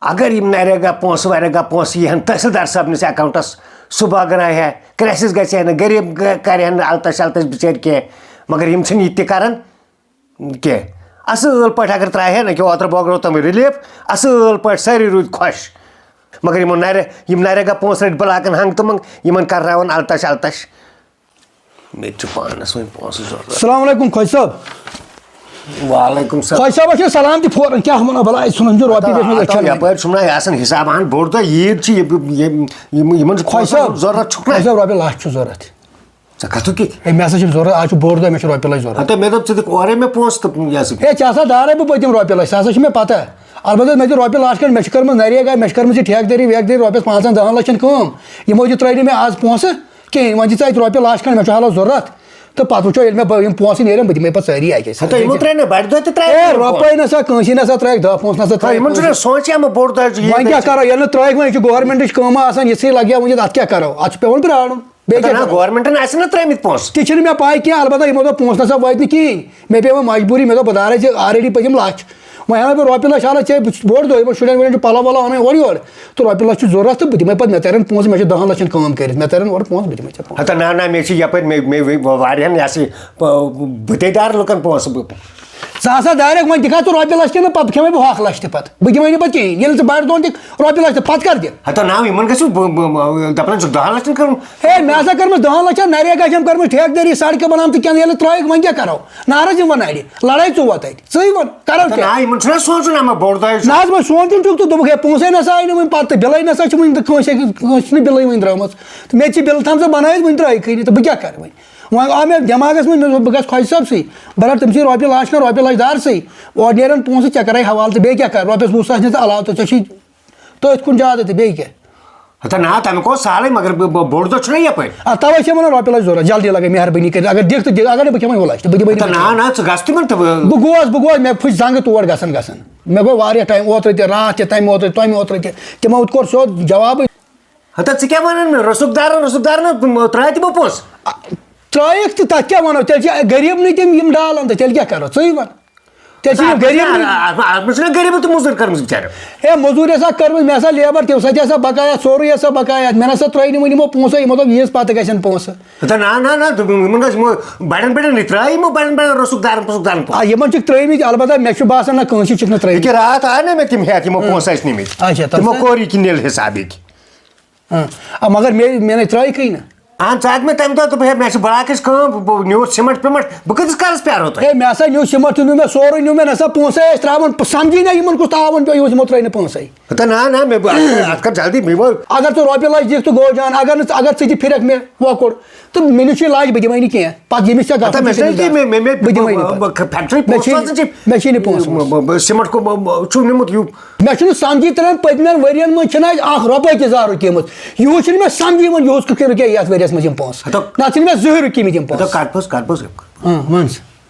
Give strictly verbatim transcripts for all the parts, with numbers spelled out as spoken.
اگر یِم نریگا پونٛسہٕ وریگا پونٛسہٕ یی ہن تحصیلدار صٲبنِس اکاونٹس، سُہ بٲگراوِ ہا، کرٛیسِس گژھِ ہا نہٕ، غریٖب گ- کرِ ہا نہٕ التش التش بِچٲرۍ کینٛہہ۔ مگر یِم چھِنہٕ یہِ تہِ کران کینٛہہ۔ اصل پٲٹھۍ اگر ترٛایہِ ہا نہ کہِ اوترٕ بٲگرو تِم ریلیف، اصل پٲٹھۍ سٲری روٗدۍ خۄش۔ مگر یِمو نرے یِم نریگا پونٛسہٕ رٔٹۍ بلاکن ہنٛگ تہٕ منٛگ، یِمن کرناوان التش التش۔ مےٚ تہِ چھُ پانس وۄنۍ پونٛسہٕ ضروٗرت۔ السلام علیکم خۄجہِ صٲب۔ وعلیکم السلام۔ خۄجہِ صٲبس چھُ سلام تہِ پھوران، کیٛاہ وَنو بلاے، ژھٕنُن چھُ رۄپیہِ دِتھ مےٚ أچھن منٛز۔ یپٲرۍ چھُم نہ آسان حساب، اہن بوٚڑ دۄہ عیٖد چھِ، یہِ- یہِ- یِم- یِمن چھُ خۄجہِ صٲب، ضروٗرت چھُکھ نہ؟ خۄجہِ صٲب، رۄپیہِ لچھ چھُ ضروٗرت۔ ژےٚ کَتھٕ کِتھ؟ ہے، مےٚ ہسا چھِ ضروٗرت، آز چھُ بوٚڑ دۄہ، مےٚ چھِ رۄپیہِ لَچھ ضروٗرت۔ ہَتہٕ مےٚ دوٚپ، ژٕ دِکھ اورَے مےٚ پونٛسہٕ تہٕ یہِ ہسا۔ ہے، ژےٚ ہسا دارَے بہٕ پٔتِم رۄپیہِ لَچھ، سُہ ہسا چھِ مےٚ پَتہ۔ البتہ مےٚ چھِ رۄپیہِ لَچھ کھنٛڈ، مےٚ چھِ کٔرمٕژ نَریگا، مےٚ چھِ کٔرمٕژ یہِ ٹھیکہٕ دٲری ویکہٕ دٲری رۄپیَس پانٛژَن دَہَن لَچھَن کٲم۔ یِمو تہِ ترٛٲے نہٕ مےٚ آز پونٛسہٕ کِہیٖنۍ۔ وۄنۍ دِ ژٕ اَتہِ رۄپیہِ لَچھ کھنٛڈ، مےٚ چھُ حالَس ضروٗرت۔ تہٕ پَتہٕ وٕچھو، ییٚلہِ مےٚ بہٕ یِم پونٛسہٕ نیرَن، بہٕ دِمَے پَتہٕ سٲری اَکے ساتہٕ۔ ہَتہٕ یِمو ترٛٲے نہٕ بَڑِ دۄہ تہِ ترٛٲے ہے، نہٕ رۄپَے نہ سا کٲنٛسی نہ سا ترٛٲے یِمَن چھُنہ پونٛسہٕ۔ سونٛچے مےٚ بوٚڑ دۄہ چھُ یہِ وۄنۍ کیٛاہ گژھِ۔ کَرو، ییٚلہِ نہٕ ترٛٲیِکھ وۄنۍ، یہِ چھُ گورمٮ۪نٛٹٕچ کٲمہ آسان، یِژھٕے لَگہِ ہا وٕنہِ، اَتھ کیٛاہ کَرو؟ اَتھ چھُ پٮ۪وان پرٛارُن۔ بیٚیہِ ہَتہٕ کیٛاہ نہ، کَرو؟ گورمٮ۪نٛٹَن آسہِ نہ ترٛٲیمٕتۍ پونٛسہٕ۔ تہِ چھِنہٕ مےٚ پَے کینٛہہ، البتہ یِمو دوٚپ پونٛسہٕ نہ سا وٲتۍ نہٕ کِہیٖنۍ۔ مےٚ پیٚیہِ وۄنۍ مجبوٗری، مےٚ دوٚپ بہٕ دارَے ژےٚ already پٔتِم لَچھ۔ وۄنۍ ہٮ۪مَے بہٕ رۄپیہِ لَچھ، حالہ ژےٚ بہٕ چھُس بوٚڑ دۄہ، یِمَن شُرٮ۪ن وُرٮ۪ن چھُ پَلَو وَلَو اَنٕنۍ اورٕ یورٕ، تہٕ رۄپیہِ لَچھ چھُ ضوٚرَتھ، تہٕ بہٕ دِمَے پَتہٕ، مےٚ تَرن پونٛسہٕ، مےٚ چھِ دَہَن لَچھَن کٲم کٔرِتھ، مےٚ تَرن اورٕ پونٛسہٕ، بہٕ دِمَے ژےٚ پونٛسہٕ۔ ہَتہٕ نہ، نہ، مےٚ چھِ یَپٲرۍ، مےٚ، مےٚ، مےٚ واریاہَن یہِ ہسا یہِ، پ-، بہٕ دِمَے دار لُکَن پونٛسہٕ بہٕ۔ ژٕ ہسا دارٮ۪کھ وۄنۍ دِکھا ژٕ رۄپیہِ لَچھ کِنہٕ پَتہٕ کھٮ۪مَے بہٕ ہۄکھ لَچھ تہِ پَتہٕ، بہٕ دِمَے نہٕ پَتہٕ کِہیٖنۍ، ییٚلہِ ژٕ بَڑِ دۄہَن دِکھ رۄپیہِ لَچھ تہِ پَتہٕ کَر دِکھ؟ ہَتہٕ نہ، یِمَن گژھِ بہٕ، بہٕ، بہٕ، دَپان چھُکھ دَہَن لَچھَن کَرُن۔ ہے، مےٚ ہسا کٔرمٕژ دَہَن لَچھَن نَریگا چھَم کٔرمٕژ ٹھیکہٕ دٲری، سڑکہٕ بَناوَم تہٕ کینٛہہ، ییٚلہِ ترٛٲیِکھ وۄنۍ کیٛاہ کَرو؟ نعرٕ دِوان اَڑِ، لڑٲے ژٕ ووت اَتہِ، ژٕے وَن، کَرو تہٕ کیٛاہ؟ نہ، یِمَن چھُنہ سونٛچُن اَما بوٚڑ دۄہ چھُ۔ نہ حظ، وۄنۍ سونٛچُن چھُکھ ژٕ، دوٚپُکھ ہے، پونٛسَے نہ سا آیہِ نہٕ وٕنہِ پَتہٕ، تہٕ بِلٕے نہ سا چھِ وٕنہِ، کٲنٛسہِ کٲنٛسہِ چھِنہٕ بِلٕے وٕنہِ درٛٲمٕژ۔ تہٕ مےٚ تہِ چھِ بِل تھٲمژٕ بَنٲیِتھ، وٕنہِ ترٛٲیِکھٕے نہٕ، تہٕ بہٕ کیٛاہ کَرٕ وۄنۍ؟ وۄنۍ آو مےٚ دٮ۪ماغَس منٛز، مےٚ دوٚپ بہٕ گژھٕ خۄجہِ صٲبسٕے، بہٕ رَٹہٕ تٔمۍ سٕے رۄپیہِ لَچھ کھنٛڈ، رۄپیہِ لَچھ دارسٕے، اورٕ نیرَن پونٛسہٕ، ژےٚ کَرَے حوالہٕ تہٕ بیٚیہِ کیٛاہ کَرٕ، رۄپیَس وُہ ساس نِتھ ژٕ علاوٕ تہٕ ژےٚ چھُے تٔتھۍ کُن زیادٕ تہٕ بیٚیہِ کیٛاہ؟ ہتا نہ، تَمیُک اوس سہلٕے، مگر بہٕ، بہٕ، بوٚڑ دۄہ چھُنہ یَپٲرۍ۔ آ، تَوَے چھِ وَنان رۄپیہِ لَچھ ضوٚرَتھ، جلدی لَگے مہربٲنی کٔرِتھ، اگر دِکھ تہٕ دِکھ، اگر نہٕ بہٕ کھٮ۪مَے ہُہ لَچھ تہٕ بہٕ دِمَے نہٕ ہتا نہ، کینٛہہ۔ نہ، ژٕ گژھ تِمَن تہٕ بہٕ بہٕ گوس، بہٕ گوس، مےٚ پھُچ زنٛگہٕ تور گژھان گژھان۔ مےٚ گوٚو واریاہ ٹایم، اوترٕ تہِ، راتھ تہِ، تَمہِ اوترٕ، تَمہِ اوترٕ تہِ۔ تِمو کوٚر سیوٚد جوابٕے۔ ہتا ژٕ کیٛاہ وَنان مےٚ؟ رسُک دارَن، رسُک دارَن ترٛاے تِمو پونٛسہٕ۔ آ، ترٛٲیِکھ تہٕ تَتھ کیٛاہ وَنو؟ تیٚلہِ چھِ غریٖب نہٕ تِم، یِم ڈالَن تہٕ تیٚلہِ کیٛاہ کَرو؟ ژٕے وَن۔ تیٚلہِ چھِ یِم اَتھ منٛز غریٖبٕے۔ چھِنہ، اَتھ منٛز چھِنہ غریٖبٕے تہٕ موٚزوٗرۍ کٔرمٕژ بِچارٮ۪ن؟ ہے، موٚزوٗرۍ ہسا کٔرمٕژ، مےٚ ہسا لیبَر، تٔمِس ہسا چھِ آسان بقایا، سورُے ہسا بقایا۔ مےٚ نہ سا ترٛٲے نہٕ وٕنہِ یِمو پونٛسَے، یِمو دوٚپ، ییٖژ پَتہٕ گژھن پونٛسہٕ۔ ہتا نہ، نہ، نہ، دوٚپُن، یِمَن گژھِ یِمو بَڑٮ۪ن بَڑٮ۪ن نٕے ترٛٲے، یِمو بَڑٮ۪ن بَڑٮ۪ن رسُک دارَن، پونٛسُک دارَن آ، پونٛسہٕ۔ یِمَن چھِکھ ترٛٲیمٕتۍ، البتہ مےٚ چھُ باسان نہ کٲنٛسہِ چھِکھ نہٕ ترٛٲیمٕتۍ۔ ییٚکیٛاہ راتھ آے نہ مےٚ تِم ہٮ۪تھ، یِمو پونٛسہٕ ٲسۍ نِمٕتۍ۔ اچھا، تِمو تَتھ کوٚر یہِ کہِ نِل حِساب ییٚتہِ۔ ہاں۔ آ، مگر مےٚ، مےٚ نَے ترٛٲیکھٕے نہٕ۔ اہن، ژٕ ہَتھ مےٚ تَمہِ دۄہ دوٚپ، ہے، مےٚ چھِ بڑاکِس کٲم، بہٕ، بہٕ نیوٗتھ سیٖمَٹھ پیٖمَٹھ، بہٕ کۭتِس کالَس پیٛارو تۄہہِ؟ ہے، مےٚ ہسا نیوٗ سیٖمَٹھ تہِ نیوٗ مےٚ، سورُے نیوٗ مےٚ، نہ سا پونٛسَے ٲسۍ ترٛاوان، پ-، سَمجھی نہ یِمَن کُس تاوَن پیوٚو، یِہُس یِمو ترٛٲے نہٕ پونٛسَے۔ ہتا نہ، نہ، مےٚ، بہٕ، اَتھ کر، اَتھ کر جلدی، مےٚ وَن۔ اگر ژٕ رۄپیہِ لَچھ دِکھ تہٕ گوٚو جان، اگر نہٕ ژٕ، اگر ژٕ تہِ پھِرَکھ مےٚ وۄکُر، تہٕ مےٚ نِش چھُے لَچھ، بہٕ دِمَے نہٕ کینٛہہ، پَتہٕ ییٚمِس ژےٚ ہتا گژھُن مےٚ چھُے، چھُنہٕ مےٚ، مےٚ، مےٚ، بہٕ دِمَے نہٕ پَتہٕ۔ بہٕ، بہٕ، فیکٹری مےٚ چھُے، پونٛسہٕ سوزان چھِ۔ مےٚ چھُے نہٕ پونٛسہٕ وونٛسہٕ۔ بہٕ، بہٕ، بہٕ، سیٖمَٹھ کو، بہٕ، بہٕ، چھُو نیوٗمُت یوٗ۔ مےٚ چھُنہٕ سَمجھی تَران، پٔتمٮ۪ن ؤرِیَن منٛز چھِنہٕ اَسہِ اَکھ رۄپَے تہِ زانٛہہ رُکیمٕژ۔ یِہُس چھُنہٕ مےٚ سَمجھی یِوان، یِہُس کِتھ کٔنۍ رُکے یَتھ ؤرِیَس منٛز یِم پونٛسہٕ۔ ہَتو۔ نَتہٕ چھِنہٕ مےٚ زٕہٕے رُکیمٕتۍ یِم ہَتو پونٛسہٕ۔ کَر پوٚز، کَر پوٚز۔ اۭں، وَن سا۔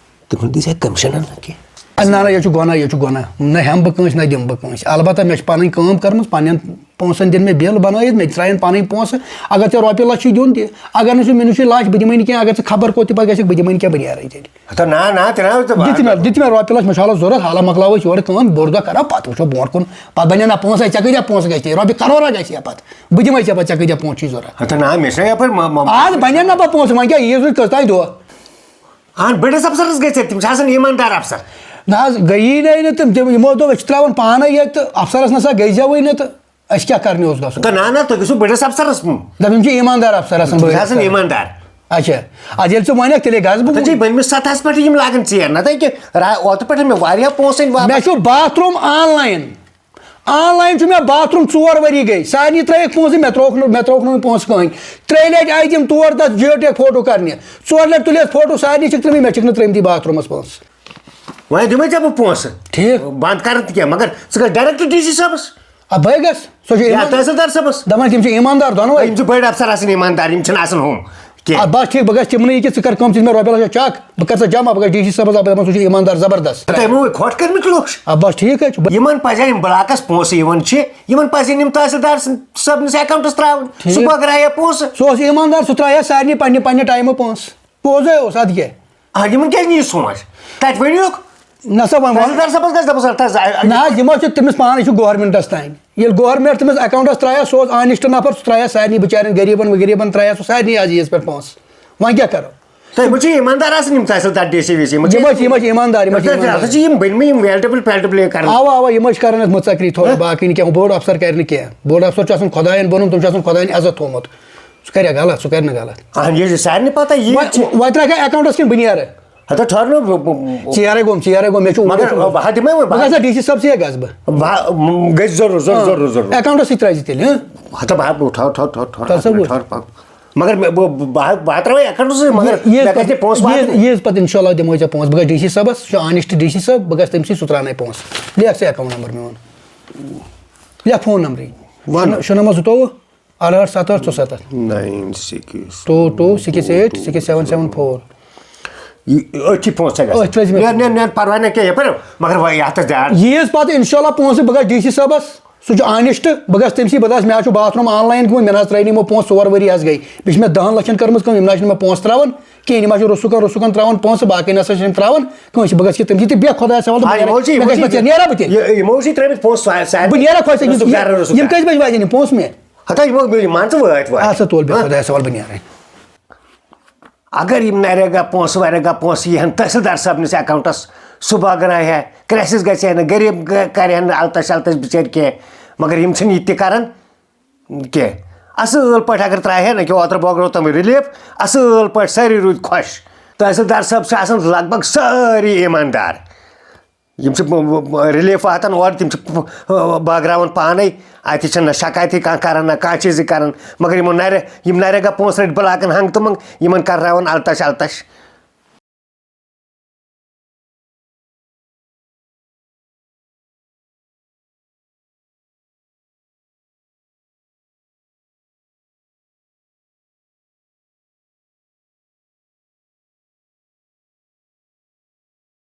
تِمَن دِژ ہے کٔمِشَن نہ کینٛہہ۔ اَدٕ نہ، نہ، یہِ چھُ گۄناہ، یہِ چھُ گۄناہ۔ نہ ہٮ۪مہٕ بہٕ کٲنٛسہِ، نہ دِمہٕ بہٕ کٲنٛسہِ۔ البتہ مےٚ چھِ پَنٕنۍ کٲم کٔرمٕژ، پَنٕنٮ۪ن پونٛسَن دِن مےٚ بِل بَنٲیِتھ، مےٚ تہِ ترٛایَن پَنٕنۍ پونٛسہٕ۔ اگر ژےٚ رۄپیہِ لَچھ چھُے دیُن، دِ۔ اگر نہٕ ژٕ مےٚ نِش چھُے لَچھ، بہٕ دِمَے نہٕ کینٛہہ۔ اگر ژٕ خبر کوٚت تہِ پَتہٕ گژھکھ، بہٕ دِمَے نہٕ کینٛہہ، بہٕ نیرَے تیٚلہِ۔ ہتا نہ، نہ، تہِ نہ، تہِ دِ تہِ مےٚ، دِ تہِ مےٚ رۄپیہِ لَچھ، مےٚ چھُ حالَس ضوٚرَتھ، حالہ مۄکلاوو أسۍ یورٕ کٲم، بوٚڑ دۄہ کَرو، پَتہٕ وٕچھو برونٛٹھ کُن، پَتہٕ بَنہِ نہ پونٛسہٕ، ژےٚ کۭتیٛاہ پونٛسہٕ گژھِ، رۄپیہِ کَرورا گژھِ یا پَتہٕ، بہٕ دِمَے ژےٚ پَتہٕ، ژےٚ کۭتیٛاہ پونٛسہٕ چھُے ضوٚرَتھ۔ ہتا نہ، مےٚ چھِنہ یَپٲرۍ مۄ-، مۄ-، آز بَنَن نہ پَتہٕ پونٛسہٕ، وۄنۍ کیٛاہ، ییٖژ وٕنہِ کٔژتام دۄہ؟ اہن، بٔڑِس اَفسَرَس گٔژھِتھ، تِم چھِ آسان ایٖماندار اَفسَر۔ نہ حظ، گٔیی نہٕ، نہٕ تِم، تِم، یِمو دوٚپ، أسۍ چھِ ترٛاوان پانَے ییٚتہِ تہٕ اَفسَرَس نہ سا گٔے زٮ۪وٕے نہٕ تہٕ۔ اَسہِ کیٛاہ کَرنہِ اوس گژھُن؟ تہٕ نہ، نہ، تُہۍ گٔژھِو بٔڑِس اَفسَرَس کُن۔ دَپان یِم چھِ ایٖماندار اَفسَر آسان، تِم بٔڑۍ چھِ آسان اَفسَر۔ ایٖماندار۔ اچھا، اَدٕ ییٚلہِ ژٕ وَنَکھ، تیٚلے گژھٕ بہٕ تہٕ چھِ وۄنۍ۔ بٔنمِس سطحَس پٮ۪ٹھ یِم لاگان ژیر، نَتہٕ کیٛاہ، را-، اوترٕ پٮ۪ٹھ مےٚ واریاہ پونٛسہٕ أنۍ واپَس۔ مےٚ چھُ باتھ روٗم آن لاین، آن لاین چھُ مےٚ باتھ روٗم ژور ؤری گٔے، سارنٕے ترٛٲیِکھ پونٛسہٕ، مےٚ ترٛووُکھ نہٕ، مےٚ ترٛووُکھ نہٕ وۄنۍ پونٛسہٕ کٕہٕنۍ۔ ترٛیٚیہِ لَٹہِ آیہِ تِم تور تَتھ جیو ٹیک فوٹو کَرنہِ، ژورِ لَٹہِ تُلۍ اَسہِ فوٹو، سارنٕے چھِکھ ترٛٲمٕتۍ، مےٚ چھِکھ نہٕ ترٛٲمٕتۍ باتھ روٗمَس پونٛسہٕ۔ وۄنۍ دِمَے ژےٚ بہٕ پونٛسہٕ۔ ٹھیٖک۔ بنٛد کَرَن تہِ کینٛہہ، مگر ژٕ گژھ ڈایریکٹ ڈی سی صٲبَس۔ آ، بہٕ گژھٕ۔ سُہ چھُ یا ایٖمان-، تحصیلدار صٲبَس۔ دَپان تِم چھِ ایٖماندار دۄنوَے۔ یِم چھِ بٔڑۍ اَفسَر آسان ایٖماندار، یِم چھِنہٕ آسان ہُم کینٛہہ۔ آ، بَس ٹھیٖک، بہٕ گژھٕ تِمنٕے یہِ کہِ ژٕ کَر کٲم، ژٕ دِ مےٚ رۄپیہِ لَچھ چَک، بہٕ کَرٕ ژےٚ جمع، بہٕ گژھٕ ڈی سی صٲبَس، دَپہٕ دَپان سُہ چھُ ایٖماندار زبردست۔ تۄہہِ یِمو وۄنۍ کھۄٹھ کٔرمٕتۍ لُکھ چھِ۔ آ، بَس ٹھیٖک حظ چھُ۔ یِمَن پَزِ ہا یِم بلاکَس پونٛسہٕ یِوان چھِ، یِمَن پَزِ ہا یِم تحصیلدار سٕنٛد-، صٲبنِس اٮ۪کاوُنٛٹَس ترٛاوٕنۍ۔ سُہ ٹھیٖک۔ بٲگراوِ ہا پونٛسہٕ۔ سُہ اوس ایٖماندار، سُہ ترٛایہِ ہا سارنٕے پنٛنہِ پنٛنہِ ٹایمہٕ پونٛسہٕ۔ پوٚزے اوس، اَدٕ کیٛاہ؟ آ، یِمن کیٛازِ نہٕ یہِ سونٛچ؟ تَتہِ ؤنِوکھ، نہ سا، وۄنۍ وۄنۍ تحصیلدار صٲبس گژھِ دَپُن سر، تحصیل نہ حظ، یِمو چھُ تٔمِس پانَے چھُ گورمٮ۪نٛٹَس تام۔ ییٚلہِ گورمٮ۪نٛٹ تٔمِس اٮ۪کاوُنٛٹَس ترٛایہِ ہا، سُہ اوس آنیسٹ نفر، سُہ ترٛایہِ ہا سارنٕے بِچارٮ۪ن، غریٖبَن وغریٖبَن ترٛایہِ ہا سُہ سارنٕے عزیٖز پٮ۪ٹھ پونٛسہٕ۔ وۄنۍ کیٛاہ کَرو؟ تۄہہِ ما چھِ ایٖماندار آسان یِم تحصیلدار ڈی سی وی سی؟ یِم یِم حظ چھِ، یِم حظ چھِ ایٖماندار، یِم حظ چھِ ہسا ایٖماندار۔ چھِ یِم بٔنۍ مٕتۍ یِم ویل ٹیبل پیل ٹیبل کَران۔ اَوا اَوا، یِم حظ چھِ کَران اَتھ مُژَکری تھوڑا، باقٕے نہٕ کینٛہہ، بوٚڑ اَفسَر کَرِ نہٕ کینٛہہ۔ بوٚڑ اَفسَر چھُ آسان خۄدایَن بوٚنمُت، تٔمۍ چھُ آسان خۄدایَن عزت تھوٚومُت۔ سُہ کَرِ گا غلط، سُہ کَرِ نہٕ غلط۔ اَہَن، یہِ چھِ سارنٕے پَتہ، یہِ وۄنۍ وۄنۍ ترٛایہِ کانٛہہ اٮ۪کاوُنٛٹَس کِنہٕ بہٕ نیرٕ؟ ہتا ٹھہر نہٕ، بہٕ- بہٕ- بہٕ- ژیرے گوٚم، ژیرے گوٚم، مےٚ چھُ مگر بہٕ ہا دِمے وۄنۍ، بہٕ بہٕ گژھٕ ڈی سی صٲبسٕے گژھٕ بہٕ۔ بہٕ گژھٕ ضروٗر ضروٗر ضروٗر ضروٗر۔ اٮ۪کاوُنٛٹَسٕے ترٛٲیزِ تیٚلہِ، ہاں؟ ہتا بہٕ ہا بہٕ اُٹھاو اُٹھاو اُٹھاو اُٹھاو تَلہٕ سا بہٕ اُٹھاو پَکھ۔ مگر مےٚ بہٕ بہٕ بہٕ ہا بہٕ ہا ترٛاوَے اٮ۪کاونٹَس منٛز، مگر یہِ- یہِ مےٚ گژھِ نہٕ پونٛسہٕ یہِ- واتنہِ۔ یہِ پَتہٕ اِنشاء اللہ دِمو ژےٚ پونٛسہٕ، بہٕ گژھٕ ڈی سی صٲبَس، سُہ چھُ آنیسٹ ڈی سی صٲب، بہٕ گژھٕ تٔمسٕے، سُہ ترٛاونَے پونٛسہٕ۔ لیکھ ژٕ اٮ۪کاوُنٛٹ نمبر میون، لیکھ فون نمبرٕے۔ وَن۔ شُنَمَتھ زٕتووُہ، اَرہٲٹھ سَتہٕ ٲٹھ ژُسَتَتھ۔ Nine six two two six eight six seven seven four. یہِ أتھۍ چھِ پونٛسہٕ گژھان۔ أتھۍ ترٛٲوزِ مےٚ نیر نیر نیر، پَرواے نہ کینٛہہ، یَپٲرۍ، مگر وۄنۍ یَتھ ٲس دیار۔ ییٖژ پَتہٕ اِنشاء اللہ پونٛسہٕ، بہٕ گژھٕ ڈی سی صٲبَس، سُہ چھُ آنیسٹ، بہٕ گژھٕ تٔمسٕے، بہٕ دَپَس مےٚ حظ چھُ باتھ روٗم آن لاین گوٚمُت، مےٚ نہ حظ ترٛٲے نہٕ یِمو پونٛسہٕ ژور ؤری حظ گٔے، بیٚیہِ چھِ مےٚ دَہَن لَچھَن کٔرمٕژ کٲم، یِم نہ حظ چھِنہٕ مےٚ پونٛسہٕ ترٛاوان کینٛہہ، یِم حظ چھِ رُسُکَن رُسُکَن ترٛاوان پونٛسہٕ، باقٕے نہ سا چھِنہٕ ترٛاوان کٲنٛسہِ، بہٕ گژھٕ یہِ تٔمسٕے تہٕ بیٚہہ خۄدایَس حوالہٕ، آ، بہٕ نیرٕ، یِمو چھِ- مےٚ یِمو گژھِ چھِ- پَتہٕ نیرا بہٕ تہِ؟ یہِ- یِمو چھِ ترٛٲومٕتۍ پونٛسہٕ سا- سارنٕے۔ بہٕ نیرا خۄش، یِم- رُسُک گَرٕ رُسُک یِم گَرٕ۔ کٔژِ بَجہِ واتن یِم پونٛسہٕ مےٚ؟ ہتا یِمو یِم مان ژٕ وٲتۍ وٲتۍ۔ اَدٕ سا تُل بیٚہہ خۄدایَس حوالہٕ، بہٕ نیرٕ۔ اگر یِم نریگا پونٛسہٕ وریگا پونٛسہٕ یِہَن تحصیلدار صٲبنِس اٮ۪کاوُنٛٹَس، سُہ بٲگراوِ ہا، کرٛیسِس گژھِ ہا نہٕ، غریٖب گ- کَرِ ہا نہٕ التَش التَش بِچٲرۍ کینٛہہ، مگر یِم چھِنہٕ یہِ تہِ کَران کینٛہہ۔ اَصٕل پٲٹھۍ اگر ترٛایہِ ہا نہ کہِ اوترٕ بٲگرو تِم ریلیٖف، اَصٕل پٲٹھۍ سٲری روٗدۍ خۄش۔ تحصیلدار صٲب چھِ آسان لگ بگ سٲری ایٖماندار۔ یِم چھِ ب- ب- ب- ریلیٖف واتان اورٕ، تِم چھِ ب- ب- بٲگراوان پانَے، اَتہِ چھَنہٕ نہ شکایتٕے کانٛہہ کَران، نہ کانٛہہ چیٖزٕے کَران، مگر یِمو نَرِ یِم نَریگا پونٛسہٕ رٔٹۍ بٕلاکَن ہنٛگ تہٕ منٛگ، یِمَن کَرناوان التَش التَش۔